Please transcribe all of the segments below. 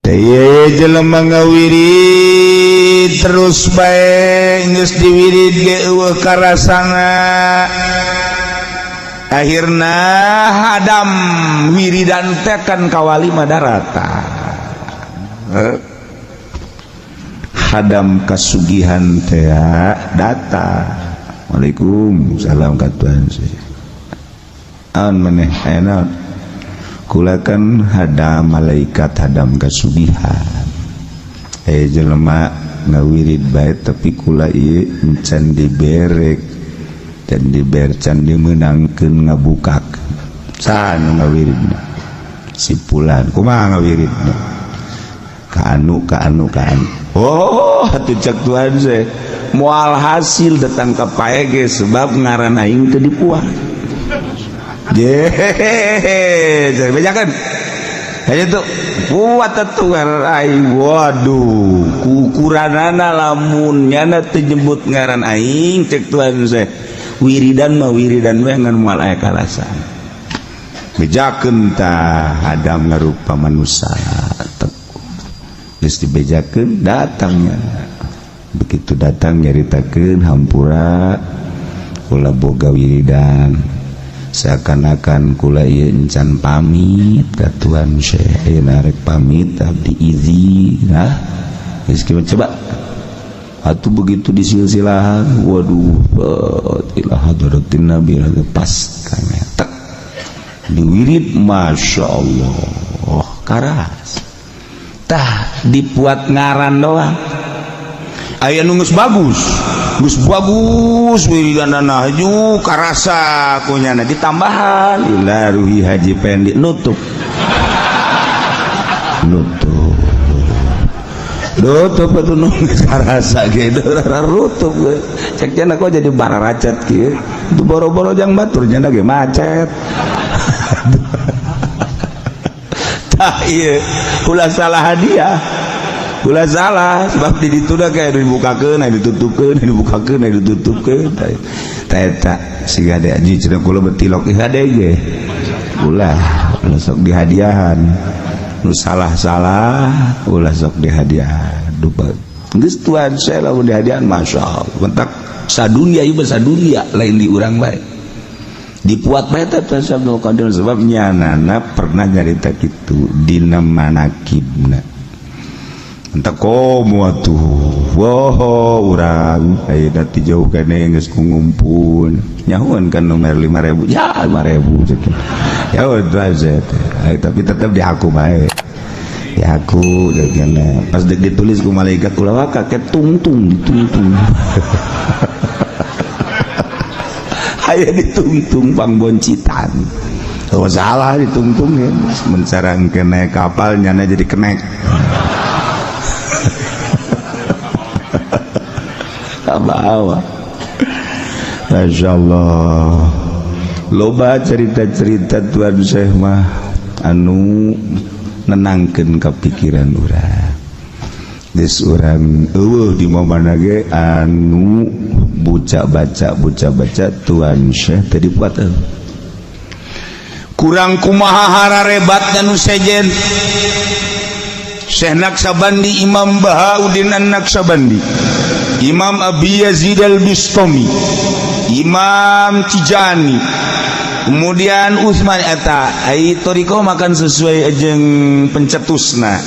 Teh jelema ngawirid terus bae geus diwirid ge eueuh karasana. Akhirna hadam wiridan teh kan kawali madarata. Hadam kasugihan teh datang. Waalaikumsalam ka Tuhan sih. Aon maneh aya naon? Kula kan hadam malaikat hadam kasugihan. Jelema ngawirid bae tapi kula ieu encan diberek dan diber can dimeunangkeun ngabukakeun. Saha nu ngawiridna? Si fulan. Kumaha ngawiridna? Ka anu ka anu ka anu. Oh, atuh cek Tuhan seh. Moal hasil datang ka pae ge sebab ngaran aing teu dipuah. Jehehehe, bejakan. Aja tuh buat atuh ngaran aing. Waduh, kukuranana lamun nyana teu nyebut ngaran aing cek Tuhan seh. Wiridan mah wiridan we ngan moal aya kalasan. Bejakeun tah hadam ngarupa manusia. Geus dibejakeun datangnya. Begitu datang nyaritakeun hampura kula boga wiridan. Seakan-akan kula ieu encan pamit ka Tuhan Syekh, ayeuna rek pamit abdi izin. Nah, geus coba. Atuh begitu disilsilahan, waduh, ila hadratin Nabi pas kami tek diwirid, masya Allah, karas. Tah dibuat ngaran doang. Aya nu geus bagus, geus bagus wiridanana haju karasa kunyana ditambahan ila ruhi Haji Pendi nutup. Nutup. Nutup atuh nu geus karasa ge rutup ge. Cek cenah kok jadi bararacet kieu. Itu boro-boro jang batur cenah ge macet. Tah ieu ulah salah hadiah. Ulah salah sebab di ditu da kayak dibukakeun, ditutupkeun, dibukakeun, ditutupkeun. Tah eta siga de anjing cenah kula betilok hade ge. Ulah, ulah sok dihadiahan. Nu salah-salah ulah sok dihadiahan. Dupa geus Tuhan saya lamun dihadiahan masyaallah. Mentak sadunia ieu sadunia lain di urang bae. Dipuat bae teh Tuhan Abdul Qadir sebab nyanana pernah nyarita kitu dina manakibna. Entah komo atuh, wow urang ayeuna ti jauh kene geus ngumpul. Nyahuan kan nomor 5.000, ya 5.000 cek. Ya udah teh, tapi tetep diaku bae. Diaku degana. Pas dek ditulis ku malaikat ulah waka ke tungtung ditungtung. Aya ditungtung pangboncitan. Oh salah ditungtung ya. Mencarang kena kapal nyana jadi kenek. Bawa. Masya Allah. Loba cerita-cerita Tuan Syekh mah anu nenangkeun kapikiran urang. Geus urang eueuh di mana ge anu buca baca Tuan Syekh teu dipuat eueuh. Kurang kumaha hararebatna nu sejen. Syekh Naqsabandi, Imam Bahauddin An-Naqsabandi, Imam Abi Yazid Al-Bistami, Imam Tijani, kemudian Utsman eta ai toriko makan sesuai jeung pencetusna,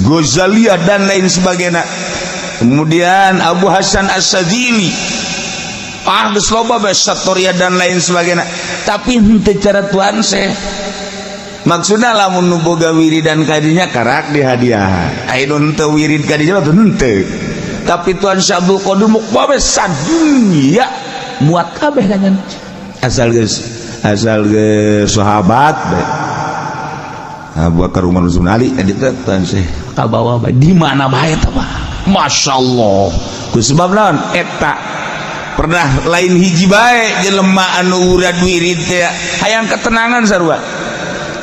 Ghazaliyah dan lain sebagainya. Kemudian Abu Hasan As-Sadzili, ah geus loba bae Satoriyah dan lain sebagainya. Tapi henteu cara Tuhan Syekh. Maksudna lamun nu boga wiridan kadinya karak dihadiahan. Ai nu henteu wirid kadinya mah henteu. Tapi Tuhan Syekh Abdul Qadir muk bae sadunya muat kabeh kan asal geus sahabat bae. Abu Bakar Umar Utsman Ali eta Tuhan Syekh kabawa bae di mana bae eta mah. Masyaallah. Ku sebab naon eta pernah lain hiji bae jelema anu urad wirid teh hayang ketenangan sarua.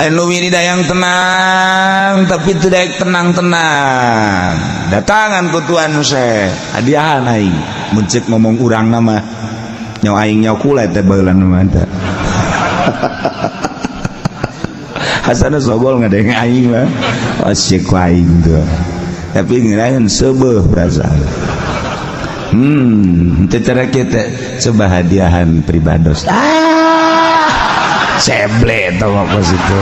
Anu wirid hayang tenang tapi teu daek tenang-tenang. Datangan ku Tuhan Syekh hadiahan aing mun ceuk ngomong urang mah nyawa aing nyawa kula teh baheula mah teh. Hasana sogol ngadenge aing mah. Asyik aing tuh. Tapi ngeunaheun seubeuh perasaan. Teu cara kita coba hadiahan pribados. Ah, seble tau apa situ.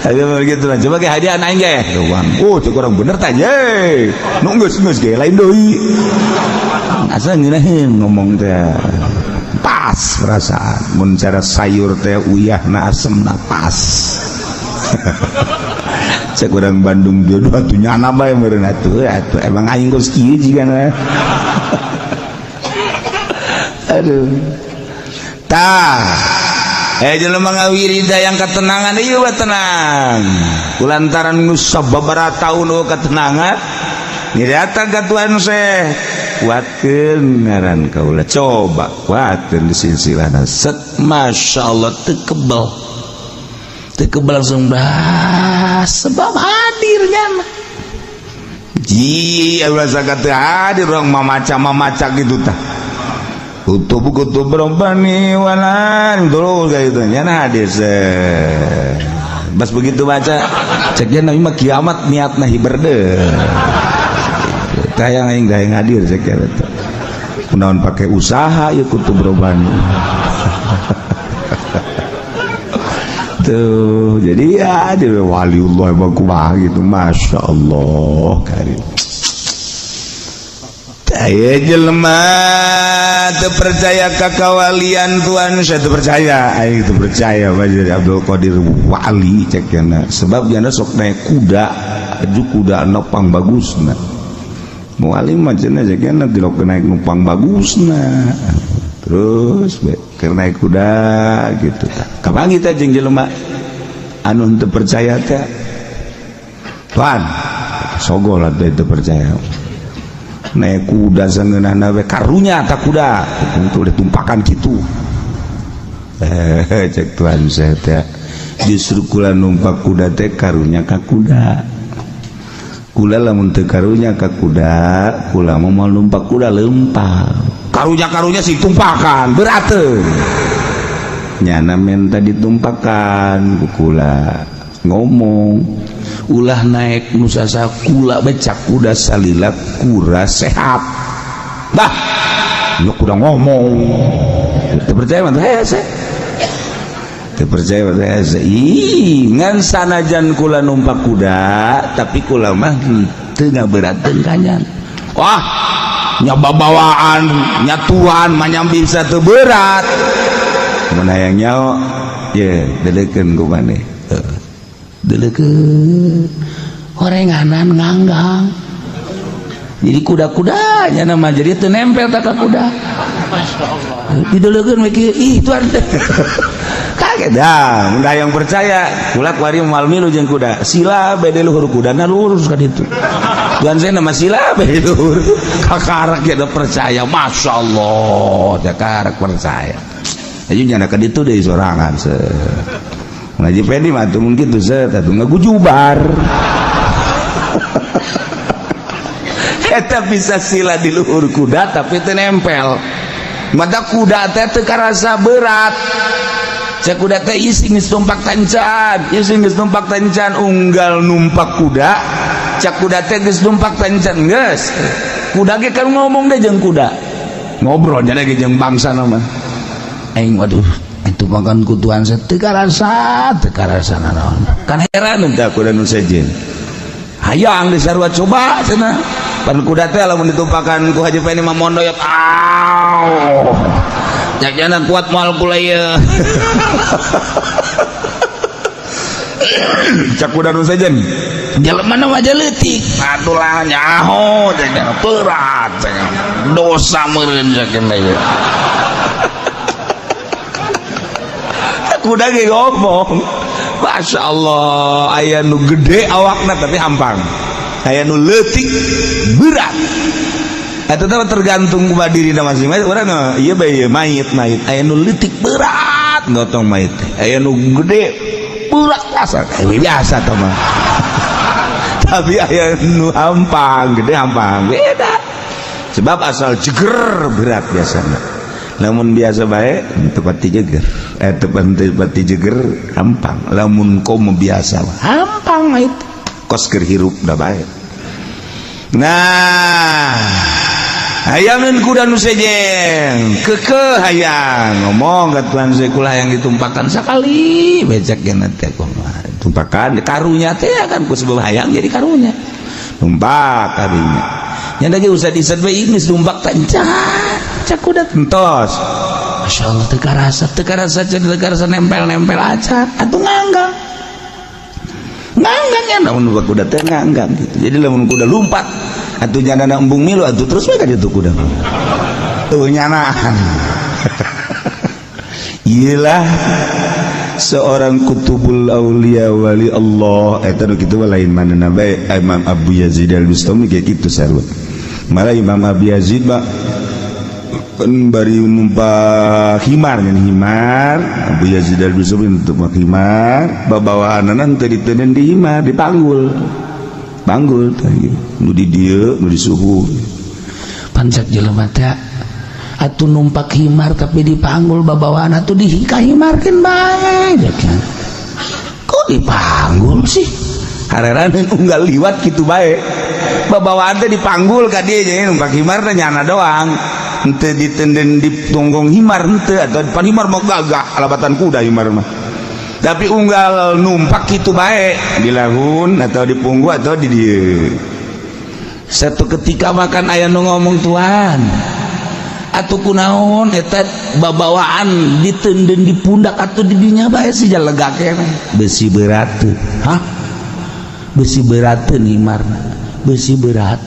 Ayo begitu lah. Coba ke hadiah aing ge. Oh, cek orang bener tanya. Nu geus geus ge lain deui. Asa ngeunaheun ngomong teh. Pas perasaan. Mun cara sayur teh uyahna asemna pas. Cek urang Bandung jodoh atuh nyana bae meureun atuh atuh emang aing geus kieu jigana. Aduh. Tah. Jelema ngawirida yang ketenangan ieu tenang. Kulantaran geus sababaraha taun eueuh ketenangan, ni datang ka Tuhan Syekh. Kuatkeun ngaran kaula. Coba kuatkeun di silsilahna. Set masyaallah teu kebel. Teu kebel langsung bah sebab hadirnya mah. Ji ulah sakat teu hadir urang mamaca-mamaca kitu tah. Kutub-kutub robbani walan terus kayak gitu nyana hadis pas begitu baca ceknya nabi mah kiamat niatna hiberde tayang aing da hadir cek eta kunaon pake usaha ieu kutub robbani tuh jadi ya dia waliullah emang kumaha gitu masya Allah karim. Aya jelema teu percaya ka kawalian Tuhan, saya teu percaya, aing teu percaya bae Abdul Qadir wali cek cenah. Sebab jana sok naik kuda, aju kuda nopang bagusna. Wali mah cenah cek cenah tilok naik numpang bagusna. Terus bae keur naik kuda gitu tah. Kapanggih teh jeung jelema anu teu percaya teh. Tuhan, sogol atuh teu percaya. Naik kuda sangeunahna we karunya tak kuda untuk ditumpakan kitu. Cek Tuhan saya teh justru kula numpak kuda teh karunya ka kuda. Kula lamun teu karunya ka kuda, kula mah moal numpak kuda leumpang. Karunya-karunya sih tumpakan berat teu. Nyana menta ditumpakan ku kula ngomong ulah naik nusasa kula becak kuda salila kura sehat bah nyok kuda ngomong teu percaya mah hese teu percaya mah hese ih ngan sanajan kula numpak kuda tapi kula mah teu ngaberateun kanyan wah nya babawaan nyatuan mah nya bisa teu berat mun hayang nyaho ye delekeun ku maneh deleukeun horenganan nganggang jadi kuda-kudanya nama jadi teu nempel tak ka kuda dideleukeun we kieu ih tuan kaget dah mun hayang percaya kula kuari moal milu jeung kuda sila bede luhur kudana lurus ka ditu tuan saya nama sila bede luhur kakarak ge percaya masyaallah kakarak percaya aja nyana ka ditu deui sorangan se ngaji pendi mah tuh mungkin tuh set atuh ngagujubar eta bisa sila di luhur kuda tapi teu nempel mata kuda teh teu karasa berat cek kuda teh isi geus numpak tancan isi geus numpak tancan unggal numpak kuda cek kuda teh geus numpak tancan geus kuda ge kan ngomong deh jeung kuda ngobrol jadi ge jeung bangsa mah aing waduh itu makan kutuan saya teu karasa naon kan heran teh kuda nu sejen hayang disarua coba cenah pan kuda teh lamun ditumpakan ku Haji Feni mah mondoyot aw jajana kuat moal kula ieu cak kuda nu sejen jelema na mah leutik atulah nyaho jajana berat dosa meureun sakeun ieu kuda ge ngomong masya Allah aya nu gede awakna tapi hampang aya nu leutik berat eta teh tergantung kumaha dirina masing-masing urang ieu bae ieu mayit mayit aya nu leutik berat gotong mayit aya nu gede berat asa biasa teh mah tapi aya nu hampang gede hampang beda sebab asal jeger berat biasanya. Lamun biasa bae teu pati jeger, teu pati jeger hampang. Lamun komo biasa hampang itu kos keur hirup da bae. Nah, hayangeun kuda nu sejen kekeh hayang ngomong ka tuan kula yang ditumpakan sakali becek ge teh kumaha tumpakan karunya teh kan ku sebab hayang jadi karunya numpak kadinya nya lagi usah dised we geus numpak tanca cak kuda entos. Masya Allah, teu karasa, teu karasa, teu karasa, nempel-nempel acan atuh nganggang nganggang ya. Lamun numpak kuda teh nganggang gitu, jadi lamun kuda lumpat atuh nyana embung milu atuh terus we ka ditu kuda tuh nyanaan. Iyalah seorang kutubul aulia, wali Allah eta nu kitu lain manehna bae. Imam Abu Yazid Al-Bustami kayak gitu sarua. Malah Imam Abu Yazid mah kan bari numpak himar kan, himar Abu Yazid Al-Bustami numpak himar, babawaanana teu diteundeun di himar, dipanggul panggul tah nu di dieu nu di suhu. Pancak jelema teh atuh numpak himar tapi dipanggul babawaan, atuh dihika himarkeun bae kan, kok dipanggul sih? Hareran unggal liwat kitu bae babawaan teh dipanggul ka dieu, jadi numpak himar teh nyana doang, henteu ditenden di tonggong himar henteu, atau depan himar mau gagah alabatan kuda himar mah, tapi unggal numpak kitu bae di lahun atau di punggu atau di dieu. Satu ketika makan aya nu ngomong, "Tuan, atuh kunaon eta babawaan ditenden di pundak, atuh di dinya bae sih lega keneh?" Besi berat. Hah, besi berat? Himarna besi berat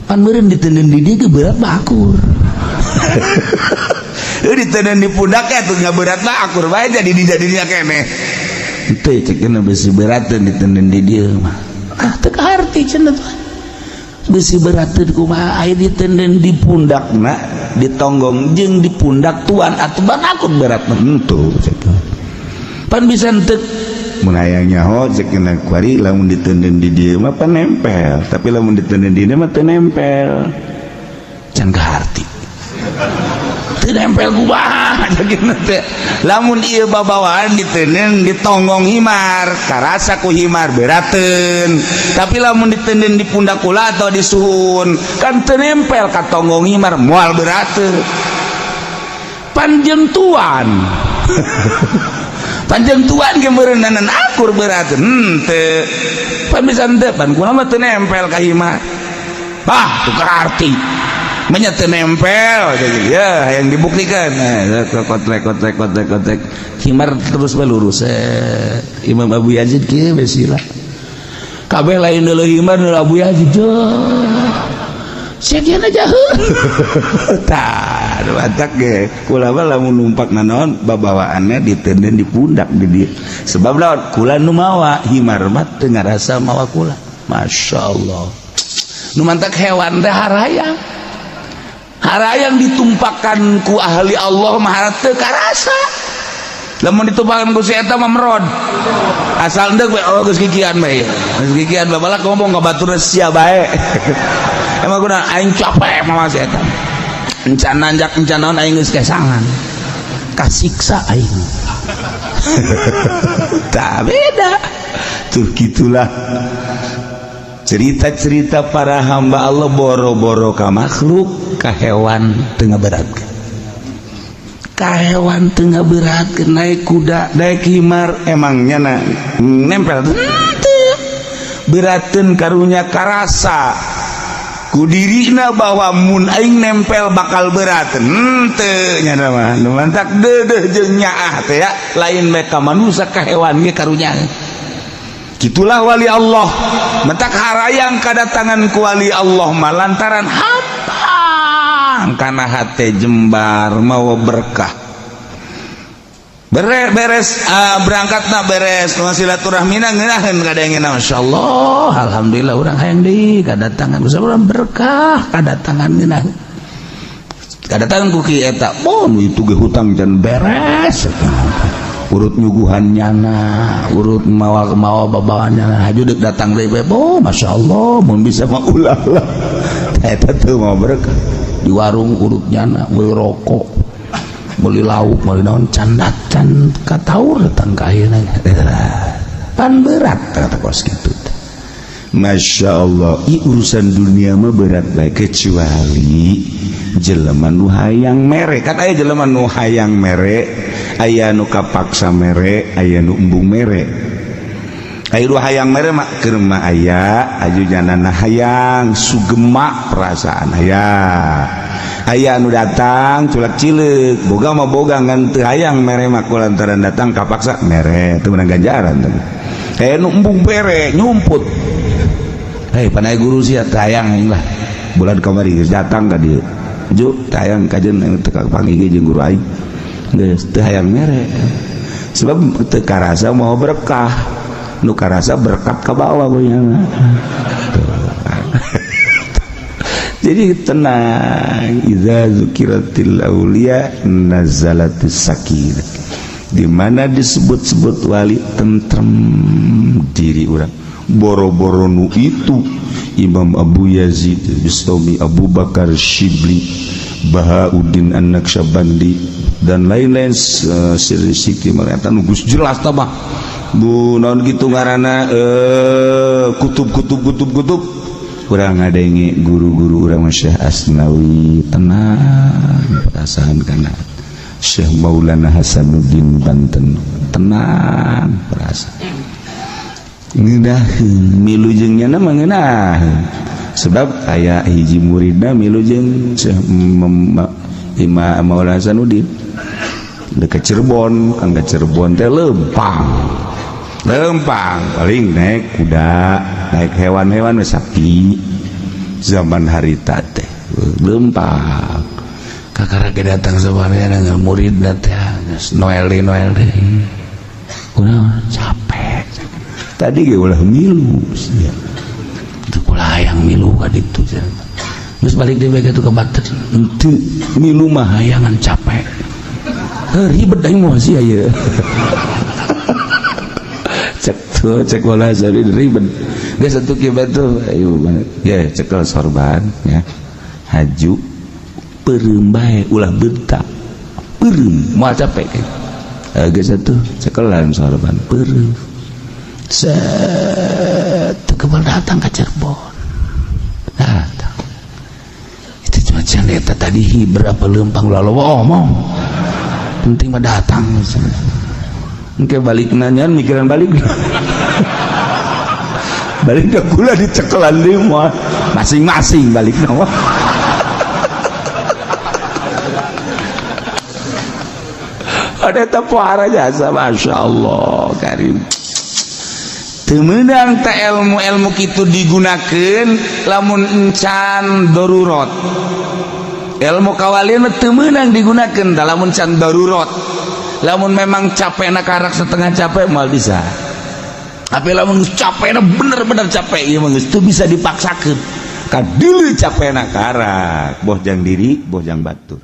pan meureun ditenden di dieu berat mah akur. Ditenden di pundak ya tuh nggak berat mah akur bae, jadi dijadinya keneh. Teu cek besi berat ditenden di dieu mah. Ah, teu kaharti cenah, Tuan, besi berat kumaha aya ditenden di pundakna, ditonggong jeung di pundak tuan atuh ban akur berat mah henteu. Pan bisa henteu. Mun hayang nyaho cek kuari, lamun ditenden di dieu mah pan nempel, tapi lamun ditenden di dieu mah teu nempel. Can kaharti teu nempel kumaha teh. Lamun ieu babawaan ditenden di tonggong himar, karasa ku himar berateun, tapi lamun ditenden di pundak kula atau di suhun kan teu nempel ka tonggong himar, moal berateun. Panjeng tuan, panjang tuan ge meureunnanan akur berateun henteu. Pan bisa henteu, pan kula mah teu nempel ka himar. Ah, teu kaarti banyak teu nempel ya yang dibuktikan. Nah, kotrek kotrek kotrek kotrek himar terus lurus. Imam Abu Yazid kieu besila kabeh lain deuleu himar deuleu Abu Yazid sekian aja. Tah, batak ge kula mah lamun numpak nanaon babawaanna ditenden di pundak di dieu, sebab lawan kula nu mawa, himar mah teu ngarasa mawa kula. Masya Allah, nu mantak hewan teh harayang harayang ditumpakan ku ahli Allah mah teu karasa. Lamun ditumpakan ku si eta mah merod asal endek we. Oh, geus kikian bae, geus kikian babalak ngomong ka batur sia bae. Emang kuna aing capek mah si eta encan nanjak encan naon, aing geus kesangan kasiksa aing. Tak beda tuh. Gitulah cerita-cerita para hamba Allah, boro-boro ka makhluk, ka hewan tengah berat, ka hewan tengah berat. Naik kuda, naik himar, emangnya na nempel beraten? Karunya karasa ku dirina bahwa mun aing nempel bakal berat henteu. Nya mah nu mantak deudeuh jeung nyaah teh ya lain bae ka manusia, ka hewan ge karunya. Gitulah wali Allah. Mentak harayang kadatangan ku wali Allah mah lantaran hampang kana hate jembar mawa berkah. Beres beres berangkatna beres silaturahmina ngeunaheun kadangena. Masyaallah, alhamdulillah, urang hayang deui kadatangan urang berkah kadatangan ngeunaheun kadatangan ku ki eta. Bon itu ge hutang dan beres, urut nyuguhan nyana, urut mawa mawa babawaan nyana, haju deuk datang deui bae. Oh, masyaallah, mun bisa mah ulah lah eta teu mau berkah. Di warung urut nyana we rokok. Meuli lauk, meuli naon, can can kataur datang ka ayeuna. Pan berat kata kos kitu. Masya Allah, i urusan dunia mah berat bae, kecuali jelema nu hayang mere. Kan aya jelema nu hayang mere, aya nu kapaksa mere, aya nu embung mere. Aya nu hayang mere mah keur mah aya aju janana hayang sugema perasaan aya. Aya nu datang culak cileuk, boga mah boga ngan teu hayang mere mah kulantaran datang kapaksa mere, teu meunang ganjaran teh. Aya nu embung bere nyumput. Hei, panai guru sia tayang aing lah. Bulan kamari geus datang ka dieu. Ju tayang kajeun teu kapanggih jeung guru aing. Geus teu hayang mere. Sebab teu karasa mau berkah. Nu karasa berkat ka bawah punya. Jadi tenang, idza zukiratil auliya nazalatis sakinah. Di mana disebut-sebut wali tentrem diri urang. Boro-boro nu itu Imam Abu Yazid Bistami, Abu Bakar Shibli, Bahauddin An-Naqsyabandi dan lain-lain, siri sikti mereka nu geus jelas tah mah. Bu naon kitu ngaranna, kutub kutub kutub kutub. Urang ngadenge guru-guru urang Syekh Asnawi tenang perasaan kana Syekh Maulana Hasanuddin Banten tenang perasaan. Ngeunaheun milu jeung nya mah ngeunaheun. Sebab aya hiji muridna milu jeung Syekh Imam Maulana Hasanuddin dekat Cirebon, kan ke Cirebon teh lempang. Lempang paling naik kuda, naik hewan-hewan sapi. Zaman harita teh lempang. Kakara ge datang sabarnya dengan muridna teh Noel deui, Noel deui. Kunaon capek. Tadi ge ulah milu sia. Teu kula hayang milu ka ditu cenah. Geus balik deui bae ka Banten. Henteu milu mah hayangan capek. Heuh ribet aing mah sia ieu. Cek tuh cek bola jadi ribet. Geus atuh kieu bae tuh ayo ya cekel sorban ya. Haju peureum bae ulah bentak. Peureum moal capek. Geus atuh cekelan sorban peureum. Set kebal datang ke Cirebon. Datang. Itu cuma eta tadi berapa lempang lalu omong. Penting mah datang. Engke balik nanya mikiran balik. Balik dah gula dicekelan deui mah. Masing-masing balik mah. Ada tepuara jasa Masya Allah karim. Temenang tak ilmu-ilmu kitu digunakan lamun encan darurat. Ilmu kawalian temenang digunakan lamun can darurat. Lamun memang capek nak karak setengah capek mal bisa. Tapi lamun capek bener-bener capek ieu mah geus teu bisa dipaksakeun. Kadulu capek nak karak, boh jang diri, boh jang batur.